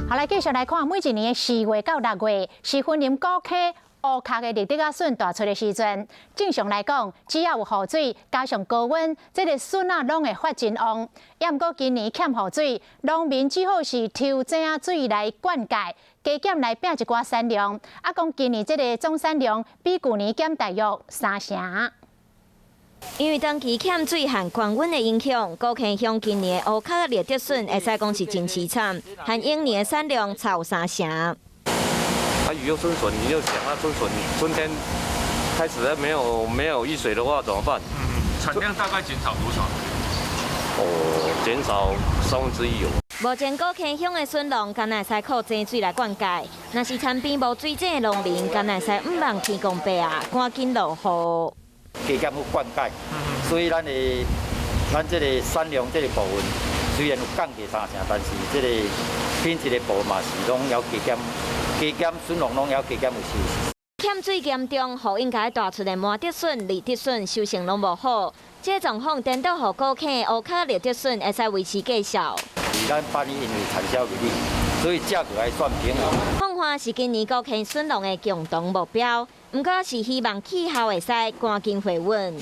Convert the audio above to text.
好，來繼續來看，每一年的4月到6月是雲林古坑烏殼的綠竹仔筍大出的時陣。正常來講，只要有雨水加上高溫，這个筍仔攏會發真旺。也毋過今年欠雨水，農民只好是抽井水來灌溉，加減來拼一寡產量。啊，講今年這个總產量比舊年減大約三成。因為長期欠水和高溫的影響，古坑鄉今年的烏殼綠竹筍會使講是真淒慘，和往年的產量差三成。啊，雨又春筍，你就想啊，春筍春天開始沒有雨水的話怎麼辦？嗯，產量大概減少多少？哦，減少1/3有。目前古坑鄉的筍農，敢若會使靠井水來灌溉，若是田邊無水井的農民，敢若會使向望天公伯啊，趕緊落雨。加減去灌溉，所以咱這个產量這个部分雖然有降低三成，但是這个品質的部分嘛是攏猶加減，加減筍農攏猶加減有收。欠水嚴重，予應該大出的麻竹筍、綠竹筍收成攏無好。這狀況顛倒予古坑烏殼綠竹筍會使維持價數。咱百里因為產銷履歷，所以價格還算平穩。放寬是今年古坑筍農的共同目標，毋過是希望氣候會使趕緊回穩。